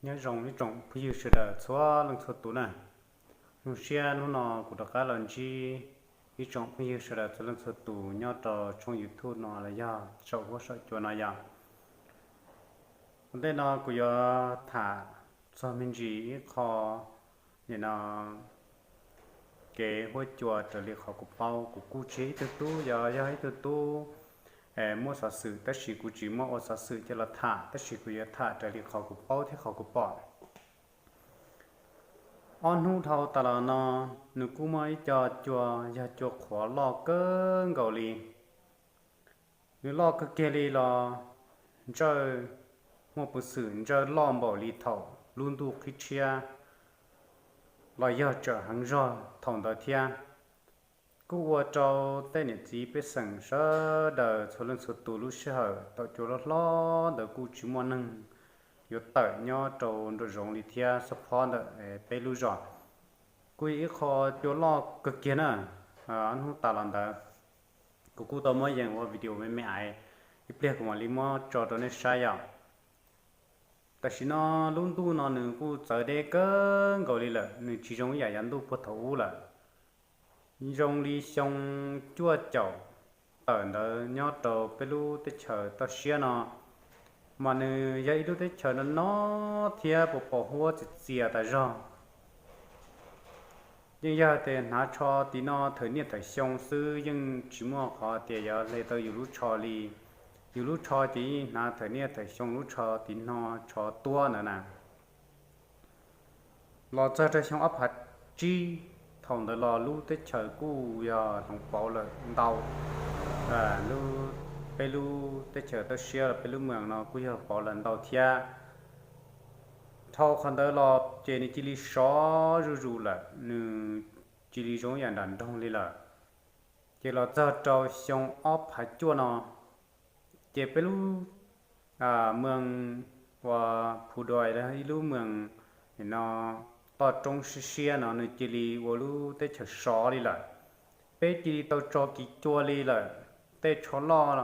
Nyob zoo ib tsoom phooj ywg sawv daws txhua leej txhua tus na. Zoo siab hnub no kuv rov qab los ntsib ib tsoom phooj ywg sawv daws txhua leej txhua tus nyob rau tshooj YouTube no los yog saum huab saum cua no yom. Ua ntej no kuv yuav tham txog me ntsis ib qho, nim no kev huab cua raws li qhov kuv paub. Kuv kuj tsis yog ib tug tub, yog yog ib tug tub muaj xov xwm, tab sis kuv tsis muaj ua xov xwm coj los tham, tab sis kuv yuav tham raws li qhov kuv paub thiab qhov kuv pom. Ob hnub dhau tas los no, nws kuj muaj ib co cua, yog cua qhuav loj kawg nkaus li. Nws loj kawg kiag li los ntsawj, muaj peev xwm ntsawj loj npaum li thaum lub ntuj qhib tshiab los yog tsawm heev zog thaum ntawd thiab. Kuj ua rau tej niam txiv pej xeem sawv daws txhua leej txhua tus lub sij hawm thaum cua loj hlob ntawd kuj tsis muaj neeg yuav tawm nyob rau nraum zoov li thiab, xab phob ntawm peb lub zos. Kuj yog ib qho cua loj kawg kiag na. Hnub tas los ntawd kuv kuj tau muab yees ua video me me ais, ib pliag kuv mam li muab tso rau nej saib yom. Tam sim no lub ntuj no nws kuj txawv deb kawg nkaus li lawm, nws tsis zoo ib yam yav ntuj puag thaum ub lawm. Zoo li xyoo cuaj caum tawm ntawd nyob rau peb lub teb chaws toj siab no, mas nws yog ib lub teb chaws no no thiab pos pos huab txias txias tas zog. Yeej yog tias hnav tsho tim no thawm niaj thawm xyoo xwb, yeej tsis muaj qhov tias yuav hle tau yus lub tsho li. Yus lub tsho ces yeej hnav thawm niaj thawm xyoo lub tsho tim no, tsho tuab ntawd na. Los txog rau xyoo ob phav tsib, thaum ntawd los lub teb chaws kuj yog hloov pauv lawm ntau. Lub, peb lub teb chaws toj siab los peb lub moos no kuj yog pauv lawm ntau thiab. Dhau qhov ntawd los ces nws cia li sov zuj zus lawm, nws cia li zoo yam nram nroog li lawm. Ces los txog rau xyoo ob phav cuaj no, ces peb lub moos uas Phu Dua, ib lub moos no toj roob siab siab no, nws cia li ua lub teb chaws sov li lawm. Peb cia li tau tso kiv cua li lawm, tej tsho loj,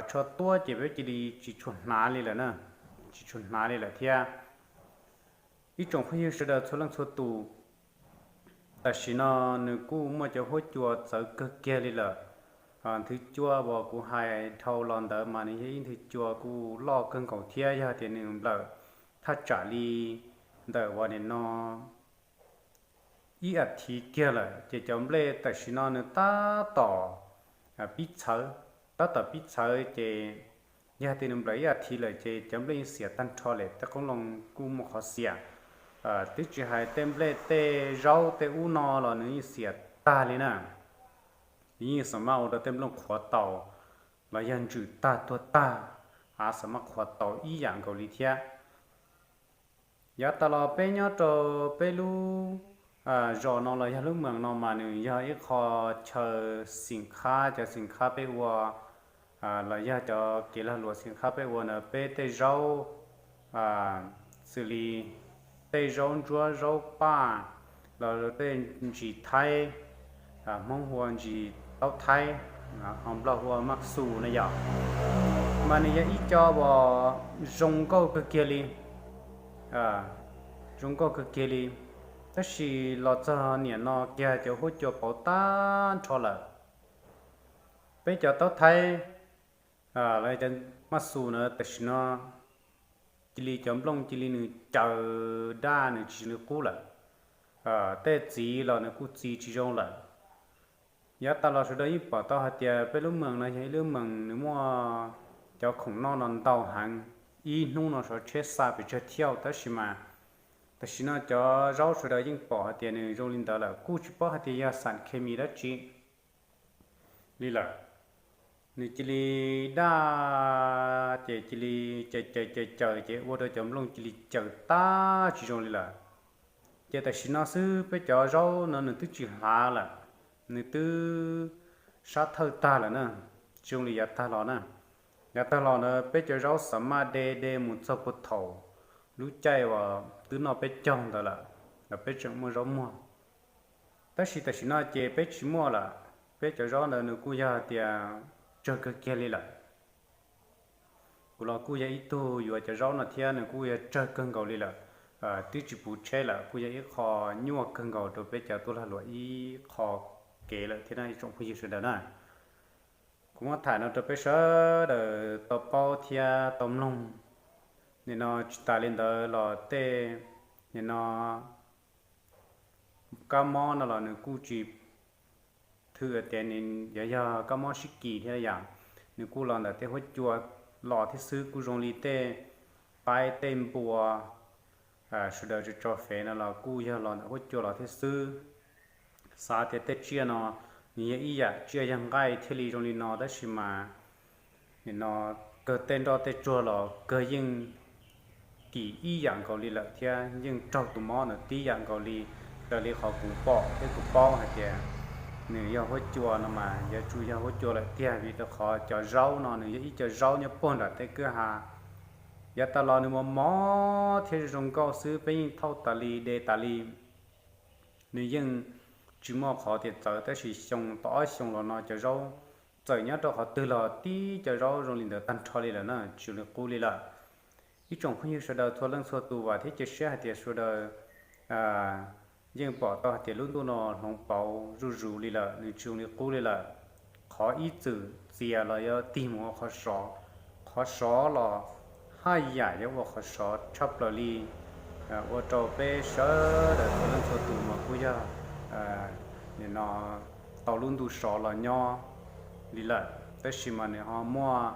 tsho tuab ces peb cia li tsis tshua hnav li lawm na, tsis tshua hnav li lawm thiab. Ib tsoom phooj ywg sawv daws txhua leej txhua tus, tam sim no nws kuj muaj cov huab cua txawv kawg kiag li lawm. Nthwv cua uas kuv hais dhau los ntawd mas nws yog ib nthwv cua kuj loj kawg nkaus thiab, yog tias nws nplawm thaj tsam li ntawm uas nim no ib as thiv kiag lawm ces cov nplej tam sim no nws tab tom pib txhawv, tab tom pib txhawv ces yog tias nws nplawm ib as thiv lawm ces cov nplej yeej xiam tag nrho lawm, tej qoob loo kuj muaj qhov xiam. Twb tsis hais tej nplej tej zaub tej ub no los nws yeej xiam tag li na. Yeej xam maj ua rau tej nplooj qhuav taus los yog ntsws tag tuag tag, av xam maj qhuav taus ib yam nkaus li thiab. Yav tas los peb nyob rau peb lub zos no los yog lub moos no mas nws yog ib qho chaw xim khab, cov xim khab peb ua los yog cov kev lag luam xim khab peb ua ntawd, peb tej zaub xws li tej zaub ntsuab zaub paj los tej ntsis thaib, Hmoob hu ua ntsis taub thaib, ho Nplog hu ua maj xus na yom. Mas nws yog ib co uas zoo nkauj kawg kiag li, zoo nkauj kawg kiag li. Tab sis los txog niam no kiag cov huab cua pauv tag nrho lawm. Peb cov taub thaib los cov maj xus na tam sim no cia li cov nplooj cia li nws caws daj nws tsis nws qub lawm. Tej txiv los nws kuj txi tsis zoo lawm. Yav tas los sawv daws yeej pom tau hais tias peb lub moos no yog ib lub moos nws muaj cov khoom noj no ntau heev, ib hnub no sawv tsheb xa pes tsawg thiab, tab sis mas tam sim no cov zaub sawv daws yeej pom hais tias nws zoo li ntawd lawm, kuj tsis paub hais tias yog xam khes mis dab tsi li lawm. Nws cia li daj ces cia li caws caws caws caws ces ua rau cov nplooj cia li caws tag tsis zoo li lawm. Ces tam sim no xwb peb cov zaub no nws twb tsis hlav lawm, nws twb sab thawj tag lawm na, tsis zoo li yav tag los na. Yav tag los na peb cov zaub xam maj de de mus txog puag thaum lub caij uas twb noj peb caug ntawd lawm, los peb tseem muaj zaub muag. Tab sis tam sim no ces peb tsis muaj lawm, peb cov zaub ntawd nws kuj yog hais tias tsawg kawg kiag li lawm. Kuv los kuj yog ib tug yuav cov zaub no thiab nws kuj yog tsawg kawg nkaus li lawm, twb tsis puv tsheb lawm, kuj yog ib qho nyuaj kawg nkaus rau peb cov tuaj lag luam ib qho kev lawm thiab na ib tsoom phooj ywg sawv daws na. Kuv muab tham no rau peb sawv daws tau paub thiab tau mloog. Nim no tsis tas li ntawd los tej, nim no kab mob no los nws kuj tsis thwm tias nws yuav yog kab mob sib kis thiab yam, nws kuj los ntawm tej huab cua los thiab xwb, kuj zoo li tej paib tej npua sawv daws tso tso fev no los kuj yog los ntawm huab cua los thiab xwb. Xav tias tej tsiaj no nws yog ib yam tsiaj yog nqaij thiaj li zoo li no, tab sis mas nim no kawg tej nroj tej tsuag los kawg yeej kis ib yam nkaus li lawm thiab yeej raug tus mob ntawd tib yam nkaus li. Raws li qhov kuv pom thiab kuv paub hais tias nws yog huab cua no mas yuav tsum yog huab cua lawm tiag, vim rau qhov cov zaub no nws yog ib co zaub nyob puag nram tej kwj ha. Yav tas los nws mos mos thiab zoo nkauj xwb, peb yeej thauj tas li de tas li, nws yeej tsis muaj qhov tias txawv, tab sis xyoo tau ob xyoo los no cov zaub txawm nyob rau qhov twg los tib co zaub zoo li ntawd tag nrho li lawm na, tsis li qub li lawm. Ib tsoom phooj ywg sawv daws txhua leej txhua tus, vam thiab cia siab hais tias sawv daws yeej pom tau hais tias lub ntuj no hloov pauv zuj zus li lawm, nws tsis zoo li qub li lawm. Qhov ib txwm txias los yuav tig mus ua qhov sov, qhov sov los haj yam yuav ua qhov sov tshaj plaws li, ua rau peb sawv daws txhua leej txhua tus mas kuj yog nim no tau lub ntuj sov los nyob li lawm, tab sis mas nws ho muaj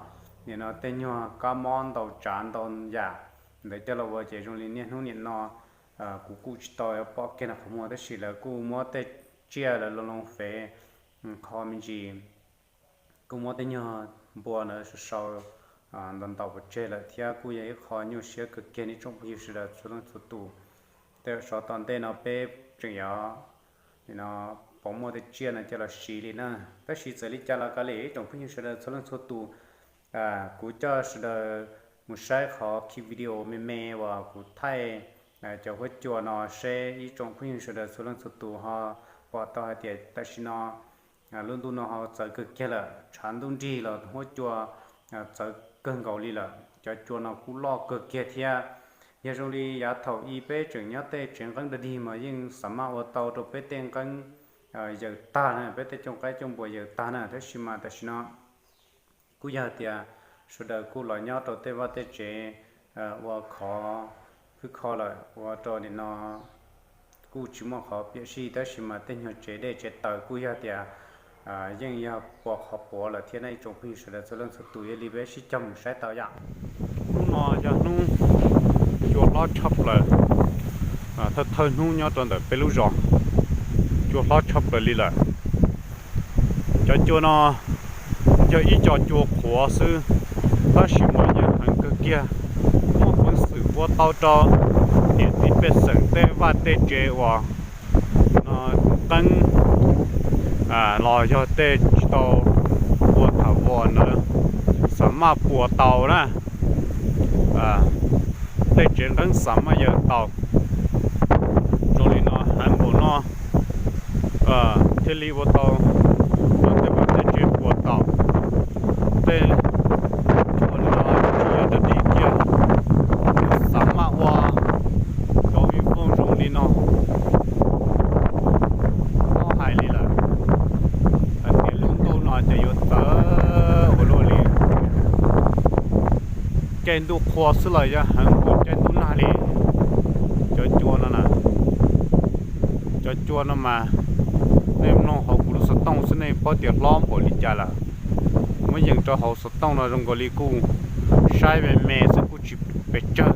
nim no tej nyuag kab mob ntau tsav ntau yam ntawd coj los ua ces zoo li niaj hnub nim no kuv kuj tsis tau pom kiag nws qhov muag, tab sis lawv kuj muab tej tsiaj lawv loo loo fev qho me ntsis, kuj muab tej nyuag npua ntawd sau sau ntaus ntaus pov tseg lawm thiab kuj yog ib qho nyuaj siab kawg kiag ib tsoom phooj ywg sawv daws txhua leej txhua tus. Tej sov tom ntej no peb tseem yuav pom muaj tej tsiaj no coj los siv li na. Tab sis txawm li cas los kav liam ib tsoom phooj ywg sawv daws txhua leej txhua tus, kuv coj sawv daws mus saib qhov ki video me me uas kuv thaij cov huab cua no seb ib tsoom phooj ywg sawv daws txhua leej txhua tus ho pom tau hais tias tam sim no lub ntuj no ho txawv kawg kiag lawm, tshav ntuj nrig los huab cua txawv kawg nkaus li lawm, cov cua no kuj loj kawg kiag thiab. Yog zoo li yav thaum i peb tseem nyob tej tsev nqeeb dog dig mas yeej xav maj ua tau rau peb tej nqeeb yaws tag na, peb tej cooj qaib cooj npua yaws tag na, tab sis mas tam sim no kuj yog tias sawv daws kuj los nyob rau tej vaj tej tsev ua khov khwb kho lawm, ua rau nim no kuj tsis muaj qhov piam sij, tab sis mas tej nyuag tsev dej tsev taws kuj yog tias yeej yog puas qhov puav lawm thiab na ib tsoom phooj ywg sawv daws txhua leej txhua tus, yog li peb sib cog mus saib tau yom. Hnub no yog hnub cua hlob tshaj plaws, thawj thawj hnub nyob rau ntawm peb lub zos, cua hlob tshaj plaws li lawm. Cov cua no yog ib co cua qhuav xwb, tab sis mas yog heev kawg kiag, muaj peev xwm ua tau rau niam txiv pej xeem tej vaj tej tsev uas nqeeb los yog tej tsis tau ua tham vos ntawd xav maj puas tau na, tej tsev nqeeb xav maj yaws tau. Zoo li no heev npaum no thiaj li ua tau tej vaj tej tsev puas tau. Tej cua no tsis yog dog dig kiag, xav maj ua cov vij voog zoo li no. Tau hais li lawm, hais tias lub ntuj no ces yuav txawv ua luaj li. Caij ntuj qhua xwb los yog heev npaum caij ntuj nag li. Cov cua no na, cov cua no mas nej mloog hauv kuv lub xov tooj xwb nej paub tias hlob npaum li cas lawm. Muab yees rau hauv xov tooj no zoo nkaus li kuj saib me me xwb kuj tsis pes tsawg,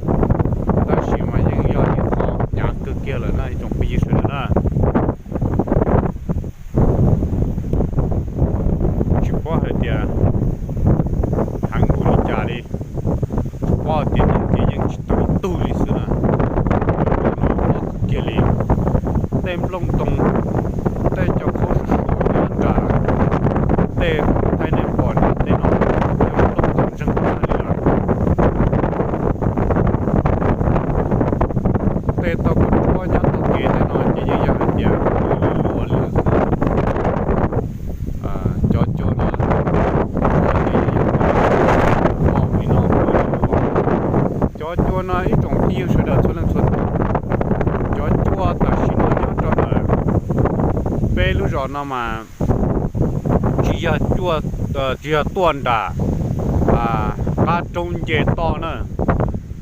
tab sis mas yeej yog ib qho hnyav kawg kiag lawm na ib tsoom phooj ywg sawv daws na. Tsis paub hais tias heev npaum li cas li, paub tias nws ces yeej tsis tau ib tug li xwb na. Hlob kawg kiag li, tej nplooj ntoo, tej cov khaub suab nyob nram tej thaij nej pom nram tej no, yog nplooj ntoo ntseeg tag li lawm. Tej tau kuv tsuab nyob tau kev tej no ces yeej yog hais tias luag li luag li xwb. Cov cua no, pom li no Cov cua no ib tsoom phooj ywg sawv daws txhua leej txhua tus, cov cua tam sim no nyob rau ntawm peb lub zos no mas tsis yog cua, tsis yog tuaj nram qab roob nce toj na.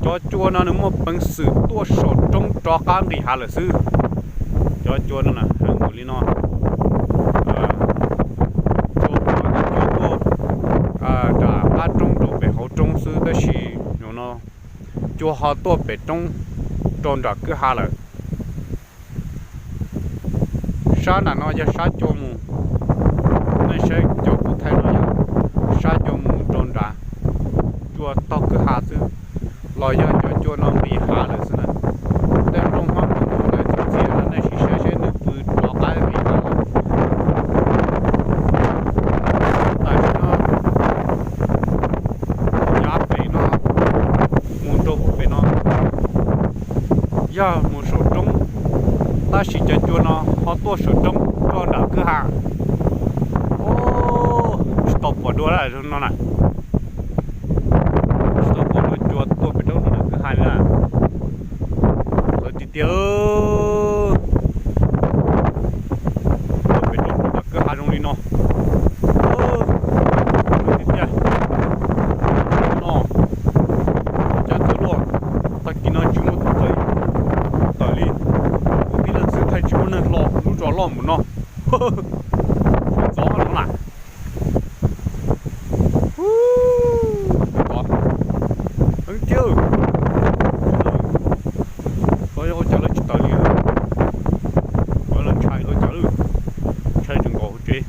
Cov cua no nws muaj peev xwm tuaj saum roob rov qab nqis hav lawm xwb. Cov cua no heev npaum li no, cua tuaj nram qab roob rau pem hauv roob xwb, tab sis no cua ho tuaj pem roob rau nram kwj ha lawm. Sab nram no yog sab cua mus, nej saib cov kuv thaij no yog sab cua mus rau nrad, cua taug kwj ha xwb, los yog cov cua no nqis hav lawm xwb na. Tej nplooj hmab nplooj hmoov lawv txiav txiav no nej sim saib seb nws pw rov qab li cas. Tam sim no yav pem no mus rau pem no yog mus saum roob, tab sis cov cua no ho tuaj saum roob rau nram kwj ha. Tsis tau pom dua no na, tsis tau pom dua cua tuaj pem roob rau nram kwj ha li na. Lawv tiag tiag, tuaj pem roob rau nram kwj ha zoo li no. Tiag tiag, no cas txawv luaj, tag kis no tsis muaj tus txawj tawm li, kuv tib leeg xwb thiaj tsis muaj neeg hlo lub zos loj mus no. Txov no na. Heev tiag. Xyov yog ua cas lawv tsis tawm li, xyov lawv ntshai los cas lawm, ntshai tseem nkaum hauv tsev,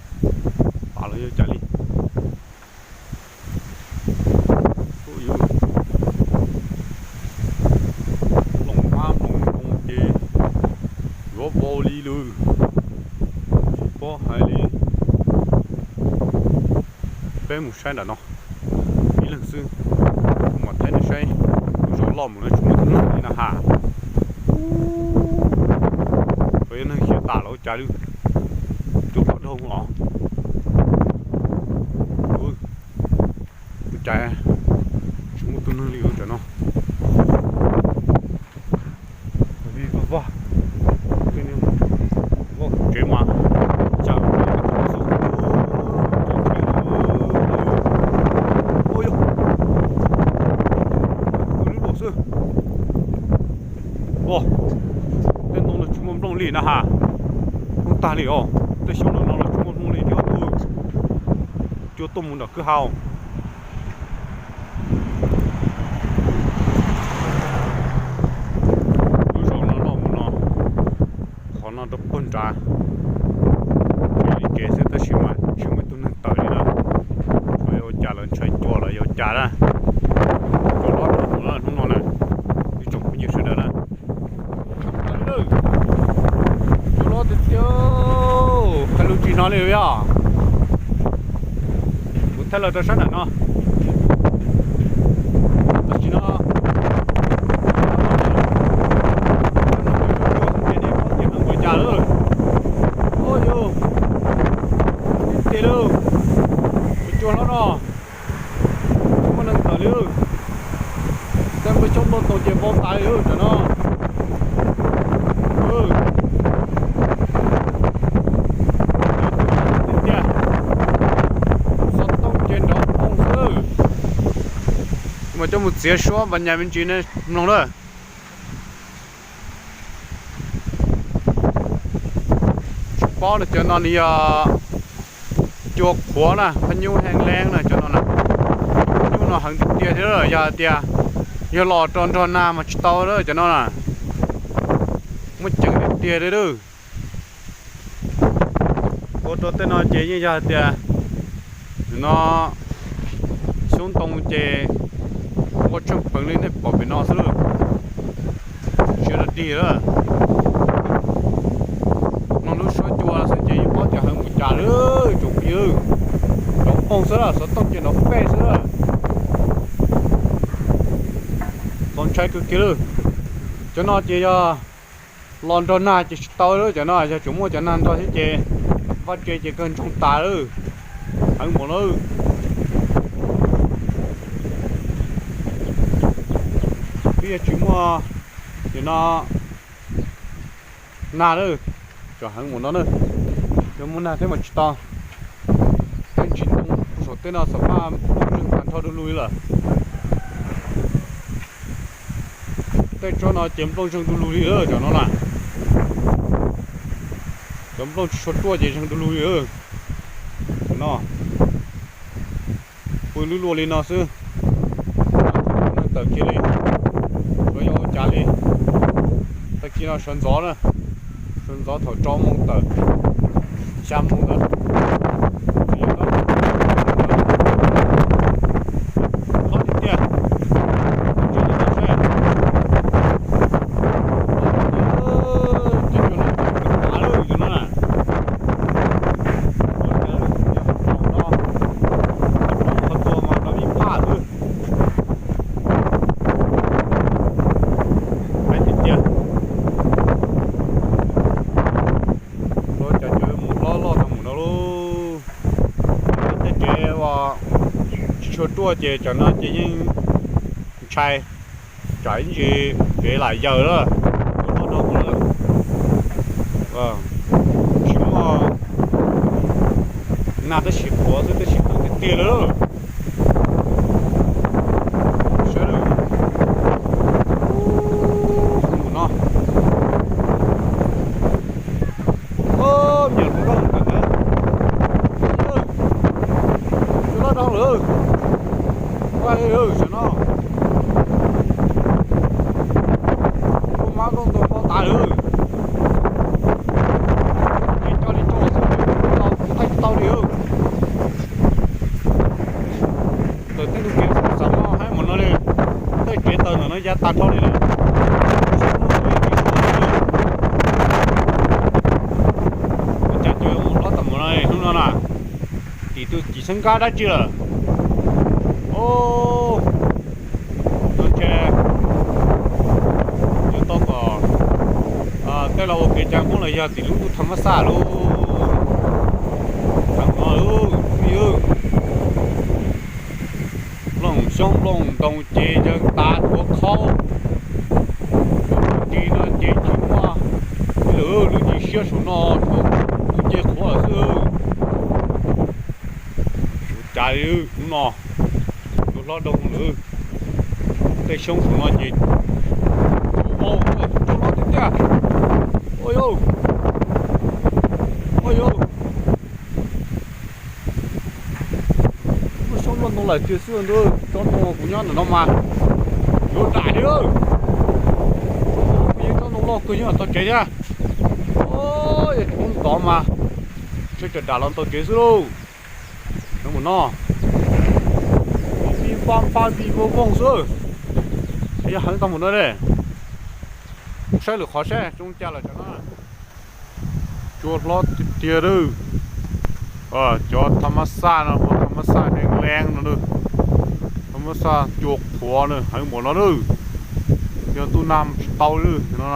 tas los yog cas li. Loos hmab loos ntoo ces yuav vau li lawm, tsis paub hais li. Peb mus saib nram no ib leeg xwb, mam thaij nej saib, lub zos loj mus no tsis muaj tus neeg li na ha. Xyov yog neeg khiav tas los ua cas li, cua pom dhau los. Ua cas tsis muaj tus neeg li ua cas no. Vij vag vag, tsev mas cas, ua yog, ua lub luam xwb. Ua, tej ntoo no tsis muaj nplooj li na ha, nplooj tag li os, tej xyoob no no los tsis muaj nplooj li thiab. Cua tuaj mus nram kwj ha. Lub zos no loj mus no, qhov no rau puag nrad, li kev xwb tab sis mas tsis muaj tus neeg tawm li na. Xyov yog ua cas lawv ntshai cua los yog ua cas na. Cua loj hnub no na, ib tsoom phooj ywg sawv daws na. Cua loj tiag tiag, hais lus tsis hnov li yog. Kuv thaij los rau sab nram no. Tam sim no ces nej paub tias nws ua cas lawm. Ua yus, tiag tiag lauj, cua hlob no. Tsis muaj neeg tawm li. Tej npawg xyoob npawg ntoo ces vau tas li tam no. Tiag, xov tooj ces nrov poog xwb. Mas coj mus txiav suab npas nyas me ntsis nej mloog na. Tsis paub no cov no nws yog cua qhuav na, phab nyub heev leej na cov no na. Phab nyub no heev tiag tiag thiab, yog hais tias yog los rau nrog nag mas tsis tau lawm cov no na. Muaj ceem tiag tiag li. Ua rau tej no ces yeej yog hais tias no xyoob ntoo ces ua tsheej peev li nej pom pem no xwb. Tsis dog dig lawm. Mloog lub suab cua xwb ces yeej paub tias heev mus cas lawm tsoom phooj ywg. Nrov poog xwb, xov tooj ces nrov pej xwb. Txaus ntshai kawg kiag lawm. Cov no ces yog los nrog nag ces tsis tau lawm, cov no yog tseem muaj cov nag nrog thiab ces vaj tse ces kawg ntsoog tas lawm. Heev npaum lawm. Yog tsis muaj, nim no nag lawm, tsam heev mus no na, yog muaj nag thiab mas tsis tau. Tej ntsis ntoo saum tej no xav maj nplooj zeeg tag nrho du lug li lawm. Tej tsob no ces nplooj zeeg du lug li lawm cov no na. Cov nplooj tsis tshua ruaj ces zeeg du lug li lawm. No pw lub luaj li no xwb, neeg tawm kiag li, tsuas yog ua cas li. Tag kis no sawv ntxov na, sawv ntxov thaum rau moos tawm, xya moos ntawd. Hlob tiag tiag. Hais tiag tiag, ua cas cov mus hlob loj tau mus no lauj. Tej tsev uas tsis tshua ruaj ces cov no ces yeej ntshai, tsam ib ntsis kev lam yawm lawm, tus hlob rau mus lawm. Tsis muaj nag tab sis qhuav xwb, tab sis qhuav tiag tiag lawm. Saib lawm, mus no, me nyuam hluas nkauj ntawm ntawd, cua hlob doog lawm, ua li lawm tam no, kua mab koj ntaus pov tas lawm, ces coj li coj xwb, thaij tsis tau li lawm. Ntawm tej ntug kev xav maj haib mus no li, tej tsev taws ntawm no ya tag nrho li lawm. Ua cas cov mus hlob tau mus no li hnub no na, tim tus cim xeeb nkab dab tsi lawm. Os, no ntshe yuav tau kom tej los ua kev cai Hmoob los yog tim lub tham mab xaj lauj. Tam no lauj, phooj ywg, nplooj xyoob nplooj ntoos ces yawg tas tuav khaub, ris no ces tsis muaj li lawm, lub ncig siab saum no, lub nce qhuav xwb. Ua cas li hnub no cua hlob doog lawm, tej xyoob saum no ces cua hlob tiag tiag. Ua yau, ua yau, muaj xyoob luaj ntoo lawm tiag xwb ntuj, tsob ntoo kuv nyob ntawm no mas yuav dam li. Tsob ntoo loj kawg nyob tau tsev thiab. Yog tsob ntov mas ntshe tseem dam los tau tsev xwb lauj. Mus no, vij vab vab vij voog voog xwb, yog heev tau mus no ne. Saib lwm qhov saib zoo cas lawm tam no. Cua hlob tiag tiag lawm. Cov tham mab xaj no, tham mab xaj heev leej no, tham mab xaj cua qhuav no heev npaum no lawm. Yog ntuj nag tsis tau lawm no.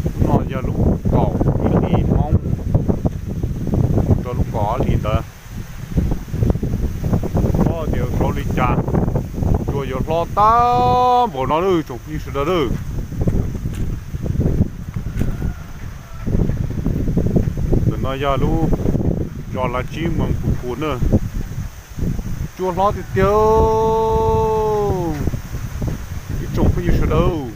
Lub no yog lub kaum ib hlis Hmoob rau lub kaum ob hlis ntawd. Paub tias saud li cas cua yuav hlob tag npaum no lawm tsoom phooj ywg sawv daws lawm. Ntawm no yog lub zos Lav Tsib Moos Pus Kus na. Cua hlob tiag tiag, ib tsoom phooj ywg sawv daws.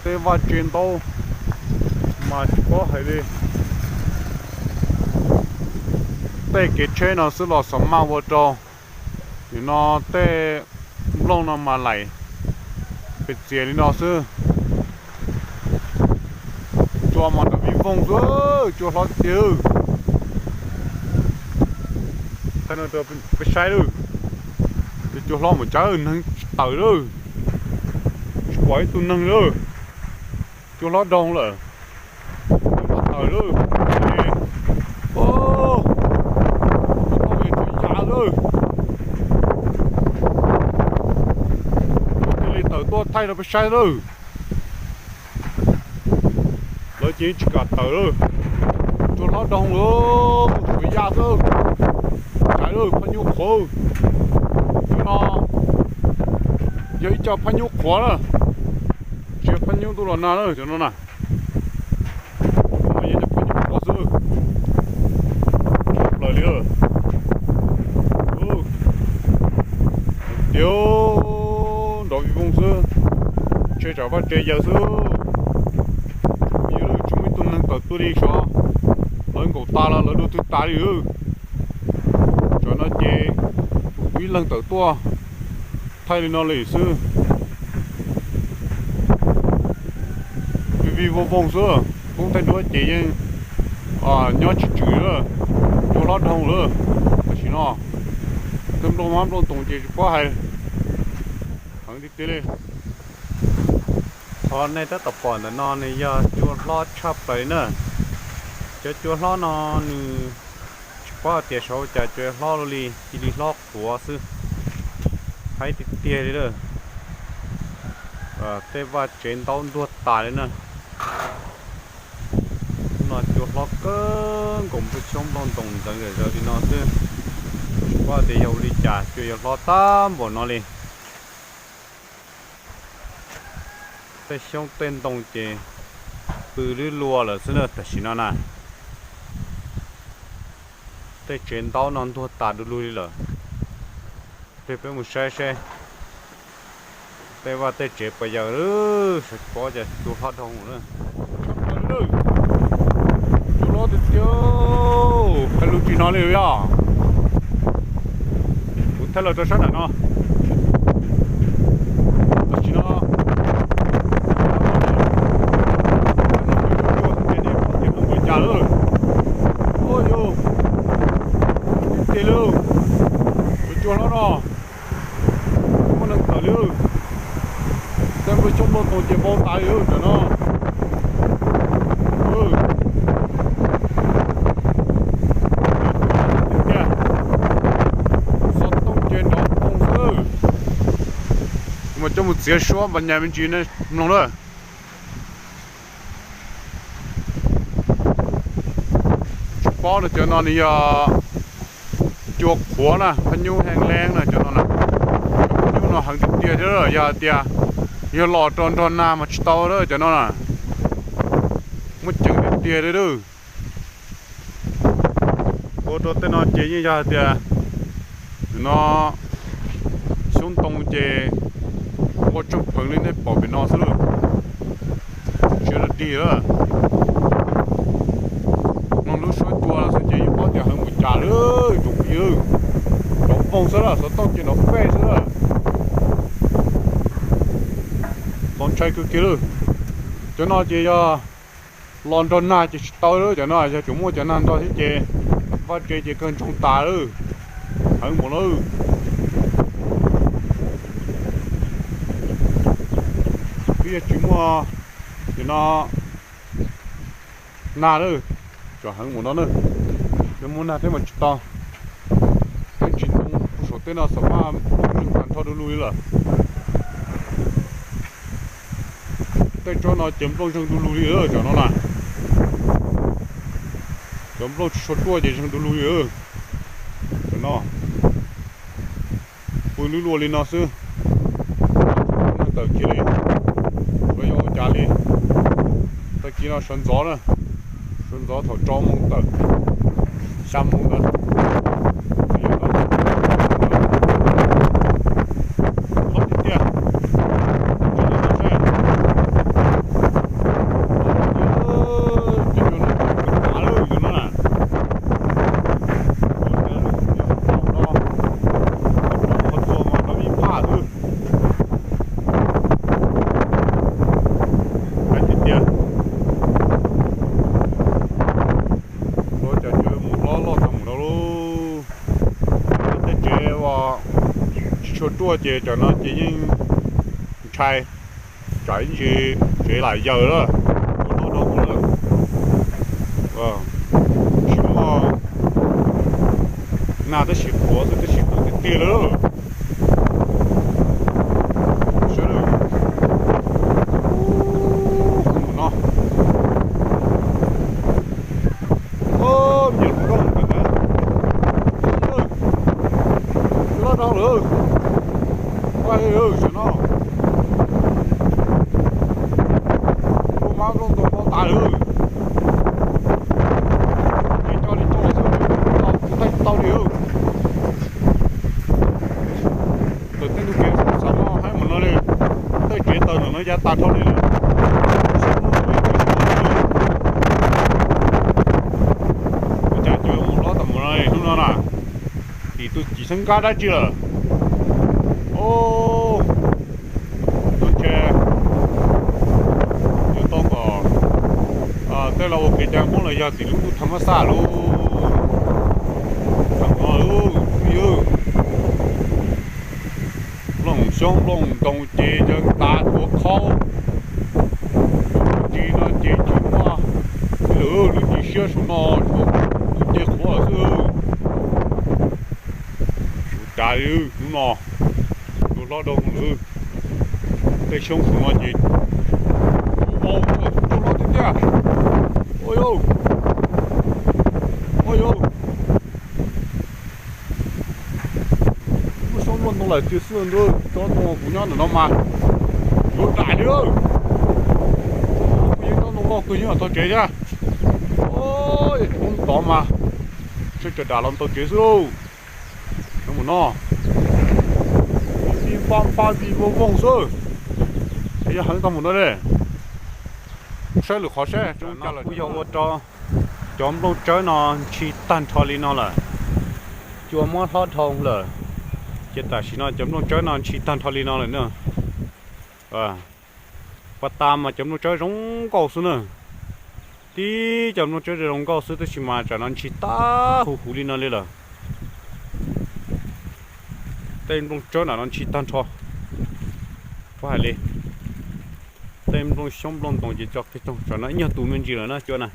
Tej vaj tse ntaub mas tsis paub hais li. Tej kev tsheb no xwb los xav maj ua rau. Nim no tej nplooj no mas laim pes txias li no xwb. Cua mas nrov vij voog xwb, cua hlob tiag. Thaij no rau peb saib lawm, cua hlob mas cas neeg tsis tawm lawm, tsis pom ib tug neeg lawm. Cua hlob doog lawm, tsis tawm lawm. Cua hlob tsis tawm lawm. Thiaj li tawm tuaj thaij rau peb saib lawm. Lawv ces tsis kam tawm lawm. Cua hlob doog lawm, tsuas ya xwb. Tsaiv lawm, poj nyuj qhuav. Cua no Yog ib co phab nyub qhuav na, tsis yog phab nyub ntuj los nag na cov no na. Yog cov phab nyub qhuav xwb, tshaj plaws li. Tiag, nrov vij voog xwb, ntshe tsam vaj tsev yawg xwb. Tsis muaj ib tug neeg tawm tuaj li sav, lawv nkaum tas los lawv dua twg tas li. Tsam no ces kuv ib leeg tawm tuaj thaij li no li xwb. Vij vij voog voog xwb, koob thaij duab ces yeej nyob tsis tswm lawm, cua hlob dhau lawm. Tam sim no tej nplooj hmab nplooj ntoos ces tsis paub hais heev tiag tiag li. Qhov nej tab tom pom ntawm no nws yog cua hlob tshaj plaws li na. Cov cua hlob no nws tsis paub hais tias sav ua cas cua hlob luaj li, cia li hlob qhuav xwb. Haib tiag tiag li lawm. Tej vaj tsev ntaub ntuag tas li na. No cua hlob kawg nkaus, nplooj xyoob nplooj ntoos ntxeev zom zaws li no xwb. Tsis paub tias yog ua li cas cua yuav hlob tag npaum no li. Tej xyoob tej ntoo ces pw lwb lua lawm xwb na tam sim no na. Tej tsev ntaub no ntuag tas du lug li lawm. Peb mus saib seb tej vaj tej tsev puas yog, sawv tsis paub cas cua hlob dhau na. Cua hlob tiag tiag, hais lus tsis hnov li yog. Kuv thaij los rau sab nram no. Tam sim no cua tiag tiag lawm. Ua yus tiag tiag li, cua hlob no muaj neeg tawm li. Tej nplooj xyoob nplooj ntoos ces npau tas li tam no. Xov tooj ces nrov poog xwb. Kuv mas coj mus txiav suab npas nyas me ntsis nej mloog na. Tsis paub no cov no nws yog cua qhuav na, phab nyub heev leeb na cov no na. Cov phab nyub no heev tiag tiag thiab, yog hais tias yog los rau nrog nag mas tsis tau lawm cov no na. Muaj ceem tiag tiag li. Ua rau tej no ces yeej yog hais tias no xyoob ntoo ces ua tsooj pheev li nej pom pem no xwb lawm. Tsis dig lawm. Mloog lub suab cua xwb ces yeej paub tias heev mus cas lawm tsoom phooj ywg. Nrov poog xwb lawm, xov tooj ces nrov pej xwb lawm. Txaus ntshai kawg kiag lawm. Cov no ces yog los nrog nag ces tsis tau lawm, cov no yog tseem muaj cov nag nrog thiab ces vaj tsev ces kawg ntsoog tas lawm. Heev mus lawm. Twb yog tsis muaj cov no nag lawm, cov heev mus no na. Yog muaj nag thiab mas tsis tau. Tej tsis ntoo saum tej no xam maj nplooj zeeg tag nrho du lug li lawm. Tej tsob no ces nplooj zeeg du lug li lawm cov no na. Cov nplooj tsis tshua ruaj ces zeeg du lug li lawm. Cov no pw lwb lua li no xwb. Tawm kiag li, tsuav yog ua cas li. Tag kis no sawv ntxov na, sawv ntxov thaum rau moos tawm, xya moos ntawd. Hlob tiag tiag. Ces cua no, qhov tsua mas lawv ib phaj xwb. Hais tiag tiag, ua cas cua mus hlob loj tag mus no lauj. Tej tsev uas tsis tshua ruaj ces cov no ces yeej ntshai, tsam ib ntsis tsev lam yawg lawm, cua hlob dhau lawm. Tsis muaj nag tab sis qhuav xwb, tab sis qhuav tiag tiag lawm. Sawv daws, no, me nyuam hluas nkauj ntawd, cua hlob dhau lawm, vaj li lawm tam no. Tam no ya tas dhau li. Ua cas cua mus hlob tas mus no hnub no na, tim tus cim xeeb nqab dab tsi lawm. Tuaj ntshe yuav tau kom tej laus ua kev cai Hmoob los yog tim lub ntuj tha mab xaj lub. Tam no lub yog nplooj xyoob nplooj ntoos ces yawg tas tuav khaub. Tus tsis no ces tsis muaj lwm lub tsis siab saum no, tsuas tus nce qhuav xwb. Ua cas li hnub no cua hlob dhau lawm. Tej xyoob saum no ces ua, cua hlob tiag tiag. Ua yau, ua yau. Muaj xyoob muaj ntoo lawm tiag xwb ntuj, tsob ntoo kuv nyob ntawm no mas yuav dam li. Kuv yeej tsob ntoo loj kawg nyob tog tsev thiab. Tov mas sawv tsees dam los tau tsev xwb lauj. Nyob mus no, vij npab npab vij vooj vooj xwb. Yog heev tau mus no ne. Saib lwm qhov saib. Kuj yog ua rau cov nplooj tsawb no ntshis tag nrho li no lawm. Cua muab hlob dhau lawm, ces tam sim no cov nplooj tsawb no ntshis tag nrho li no lawm na. Pas tas mas cov nplooj tsawb zoo nkauj xwb na. Tib cov nplooj tsawb zoo nkauj xwb tab sis mas tsam no ntshis tag huv huv li no li lawm. Tej nplooj tsawb nram no ntshis tag nrho. Puas hais li, tej nplooj xyoob nplooj ntoos ces tso qis toog, tsam no ib nyuag tus me ntsis lawm na cua na.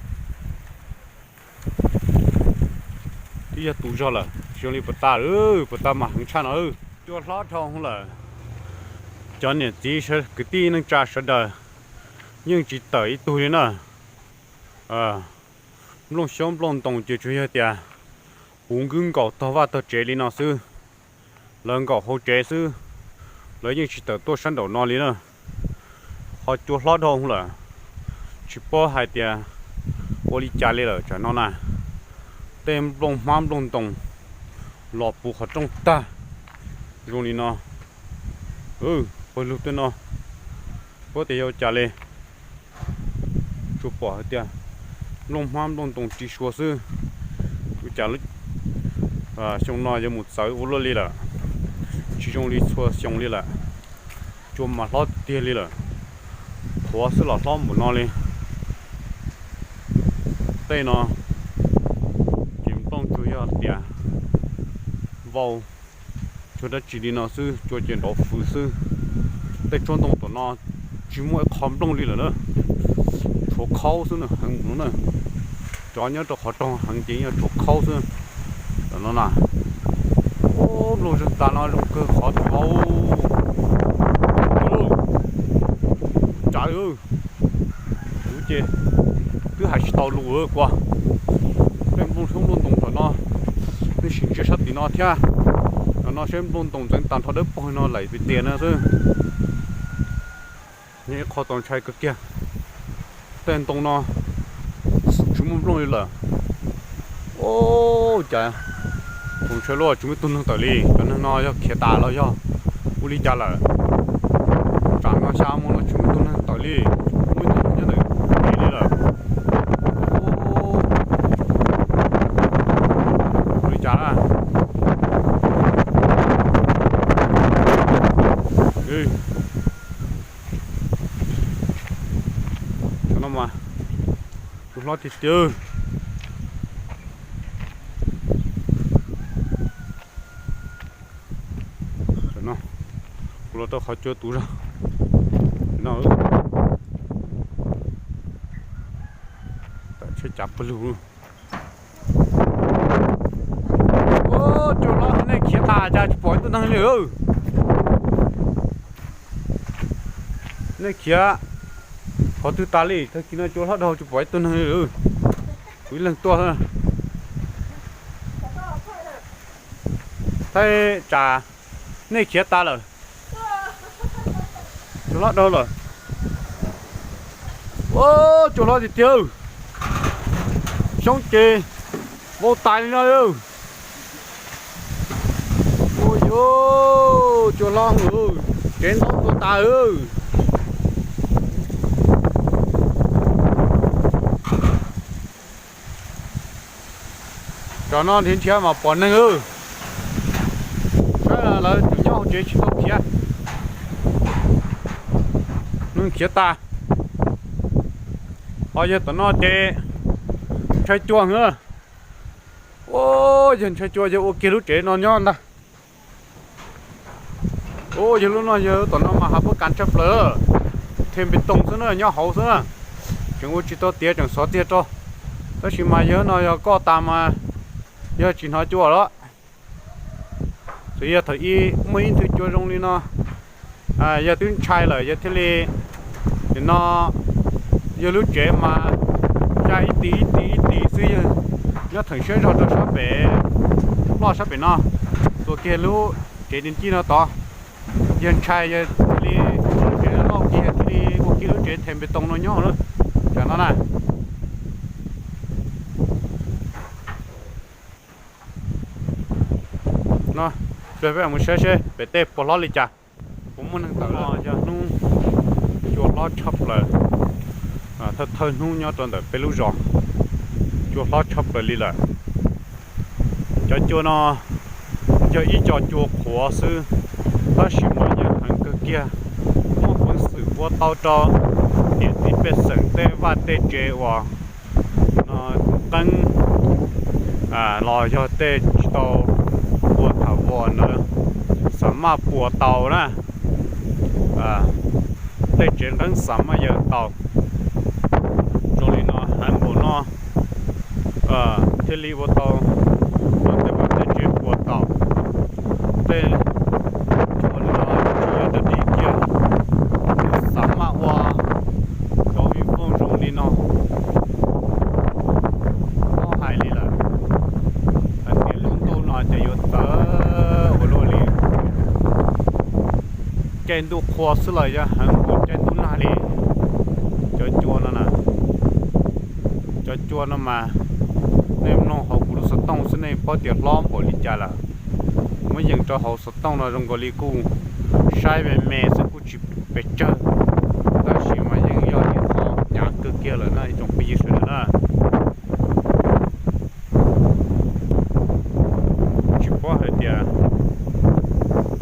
Twb yog tus zog lawm, tsis zoo li puas tas, puas tas mas heev tshaj no. Cua hlob dhau lawm. Cov niam txiv kwv tij neej tsa sawv daws yeej tsis tawm ib tug li na. Nplooj xyoob nplooj ntoos ces tsuas yog tias puv nkwb nkaus tog vaj tog tsev li no xwb. Lawv nkaum hauv tsev xwb, lawv yeej tsis tawm tuaj sab nraum no li na. Qhov cua hlob dhau lawm, tsis paub hais tias ua li cas li lawm tsam no na. Tej nplooj hmab nplooj ntoos los puv qhov rooj tag zoo li no. Pawg lug tej no puab tias yog ua cas li. Tsuas pom hais tias nplooj hmab nplooj ntoos ris sua xwb. Ua cas xyoo no yuav mus txawv ua luaj li lawm, tsis zoo li txhua xyoo li lawm. Cua mas hlob tiag li lawm, qhuav xwb los hlob npaum no li. Tej no ces nplooj tsuas yog tias vau, tsuas dab tsi li no xwb, cua ces nrov fwv xwb. Tej tsob ntoo tom no tsis muaj ib qho nplooj li lawm na, tshuav khaub xwb na, heev mus no na. Cov nyob rau qhov rooj heev ces yog tshuav khaub xwb. Tam no na, nplooj zeeg tas no zoo kawg qhov tim no. Tsam kuv ces twb hais tsis tau lus kua. Tej nplooj xyoob nplooj ntoos tom no, nej sim ntsia sab tim no thiab. Tam no seb nplooj ntoos ntxeev tag nrho dawb paug no lawm tiag tiag no xwb. Nyob ib qho txaus ntshai kawg kiag. Tej ntoo no tsis muaj nplooj li lawm. Ua cas txaus ntshai luaj, tsis muaj ib tug neeg tawm li. Cov neeg no yog khiav tas los yog ua li cas lawm? Tsam no xya moo no tsis muaj ib tug neeg tawm li, muaj ib tug nyob ntawm kev li lawm. Ua li cas na? Cov no mas cua hlob tiag tiag. Kuv los rau qhov cua tus zog no. Tam tsheb cav pawg lug. Cua hlob nej khiav tas cas tsis pom ib tug neeg li. Nej khiav qhov twg tas li? Tag kis no cua hlob dhau tsis pom ib tug neeg li. Kuv ib leeg tuaj. Thaib tsam nej khiav tas lawm. Cua hlob dhau lawm. Ua, cua hlob tiag tiag. Xyoob ces vau tas li no. Ua yuav cua hlob, tsev ntaub tua tas. Tsam no nrhiav nrhiav mas pom neeg, saib lawv tseem nyob hauv tsev tsis tau khiav, neeg khiav tas. Ho yog tom no ces ntshai cua heev. Yog ntshai cua yog ua kiag lub tsev no nyob ntag. Yog lub no yog tom no mas hav pob kas tshaj plaws, them npe toos xwb na, nyob hauv xwb na. Tseem ua tsis tau tiav tseem xov tiag rau, tab sis mas yog no yog koj tas mas yog tsis hnov cua lawm. Txawm yog thaum ub muaj ib nthwv cua zoo li no, yog twb ntshai lawm yog thiaj li, nim no yog lub tsev mas ya ib tis ib tis ib tis xwb, yog nyob theem siab zog rau sab pem, ploj sab pem no, tua kiag lub tsev tis ncij no tod. Yog ntshai yog thiaj li, lub tsev loj kiag yog thiaj li ua kiag lub tsev them npe toos no nyob na, tsam no na. No, peb mus saib seb pem tej puas hlob li cas. Kuv muaj neeg tawm los yog hnub cua hlob tshaj plaws, thawj thawj hnub nyob rau ntawm peb lub zos, cua hlob tshaj plaws li lawm. Cov cua no yog ib co cua qhuav xwb, tab sis mas yog heev kawg kiag, muaj peev xwm ua tau rau niam txiv pej xeem tej vaj tej tsev uas no qeeb los yog tej tsis tau ua tham vos ntawd, xam maj puas tau na. Tej tsev nqeeb xam maj yawg tau. Zoo li no heev npaum no thiaj li ua tau tej vaj tej tsev puas tau. Tej cua li no tsis yog dog dig kiag, xam maj ua cov vij voog zoo li no. Txhob hais li lawm, hais tias lub ntuj no ces yuav txawv ua luaj li. Caij ntuj qhua xwb los yog heev npaum caij ntuj nag li. Cov cua no na, cov cua no mas nej mloog hauv kuv lub xov tooj xwb nej paub tias hlob npaum li cas lawm. Muab yees rau hauv xov tooj no zoo nkaus li kuj saib me me xwb kuj tsis pes tsawg, tab sis mas yeej yog ib qho hnyav kawg kiag lawm na ib tsoom phooj ywg sawv daws na. Tsis paub hais tias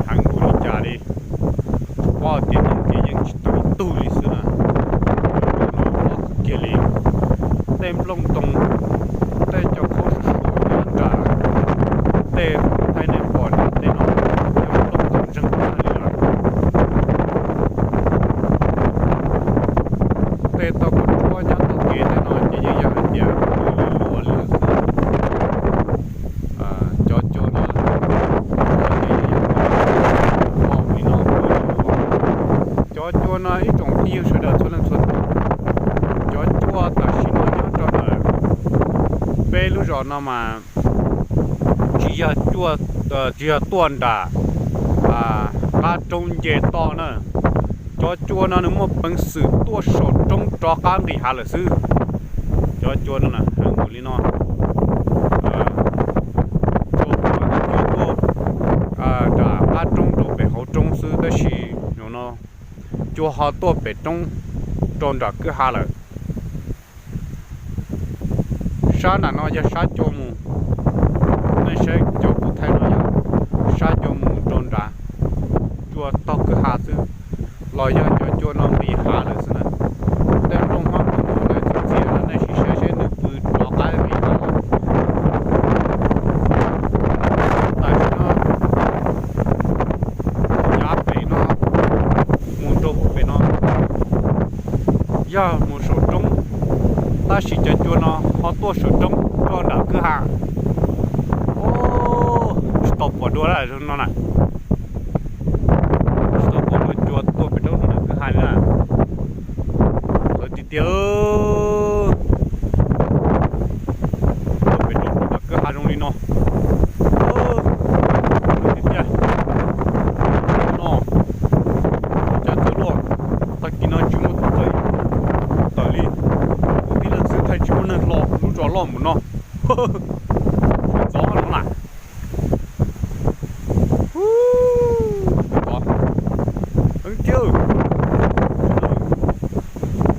heev npaum li cas li, tsuas paub tias nyob ces yeej tsis tau ib tug li xwb na. Hlob kawg kiag li, tej nplooj ntoo, tej cov khaub suab nyob nram tej thaij nej pom nram tej no, tej nplooj ntoo ntseeg tag li lawm. Tej tau kua tsuab nyob taug kev tej no ces yeej yog hais tias luaj li lawm xwb. Cov cua no, cov cua no ib tsoom phooj ywg sawv daws txhua leej txhua tus, cov cua tam sim no nyob rau ntawm peb lub zos no mas tsis yog, tsis yog tuaj nram qab roob nce toj na. Cov cua no nws muaj peev xwm tuaj saum roob rov qab nqis hav lawm xwb. Cov cua no heev npaum li no, cua tuaj nram qab roob rau pem hauv roob xwb tab sis no cua ho tuaj pem roob rau nram kwj ha lawm. Sab nram no yog sab cua mus, nej saib cov kuv thaij no yog sab cua mus rau nrad, cua taug kwj ha xwb, los yog cov cua no nqis hav lawm xwb na. Tej nplooj hmab nplooj hmuv ntawd txias txias no nej sim saib seb nws pw rov qab nqis hav lawm. Tam sim no yav pem no mus rau pem no yog mus saum roob, tab sis cov cua no ho tuaj saum roob rau nram kwj ha. Tsis tau pom dua no na, tsis tau pom dua cua tuaj pem roob rau nram kwj ha li na. Txawv tiag tiag, tuaj pem roob rau nram kwj ha zoo li no. Txawv tiag tiag no, cas txawv luaj, tag kis no tsis muaj tus tawm li, kuv tib leeg xwb thaij tsis muaj neeg hlo lub zos loj mus no. Txov no na. Txov heev tiag.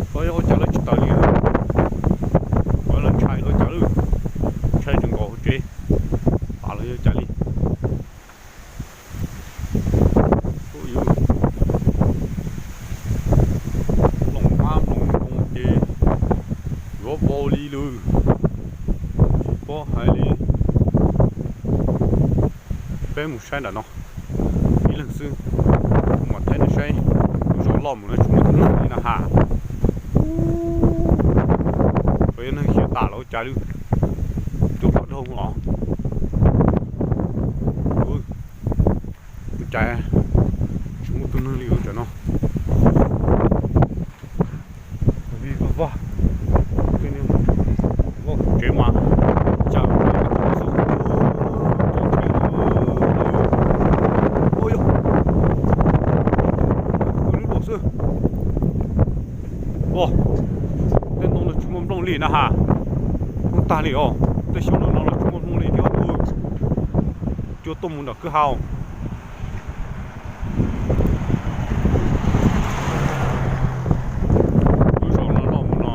Txov yog ua cas lawv tsis tawm li, txov lawv ntshai ua cas, ntshai tseem nkaum hauv tsev. Peb mus saib ntawm no ib leeg xwb, mus thaij nej saib, tus zos loj mus no tsis muaj tus neeg li na has. Tsuas yog neeg xyaw tas los ua cas li, cua pom dhau los. Ua cas tsis muaj tus neeg li ua tam no. Vij vag vag, vag tsev mas, cas, ua yog, lub luam xwb. Tej no los tsis muaj nplooj li na has. Poob tag li os, tej xyoo no los tsis muaj nplooj li thiab. Cua tuaj mus nram kwj ha. Lub zos no loj mus no,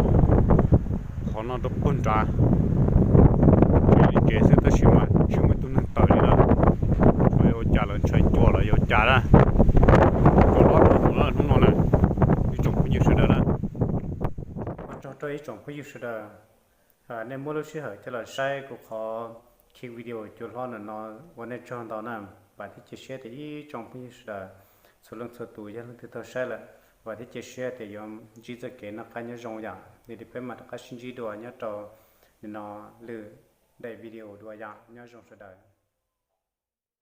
qhov no rau puag nrad. Tsev li kev xwb tab sis mas tsis muaj ib tug neeg tawm li na. Tsuas yog ua cas lawv ntshai cua los yog ua cas na. Cua hlob dhau mus na hnub no na, ib tsoom phooj ywg sawv daws na. Ua tsaug rau ib tsoom phooj ywg sawv daws, nej muab lub sij hawm coj los saib kuv qhov khij video cua hlob ntawm no, ua nej tsaug ntau na. Vam thiab cia siab tias ib tsoom phooj ywg sawv daws txhua leej txhua tus yog leej twg tau saib lawm, vam thiab cia siab tias yuav ntsib txoj kev noj qab nyob zoo yom. Yog li peb mam rov qab sib ntsib dua nyob rau nim no lwm daim video dua yom. Nyob zoo sawv daws.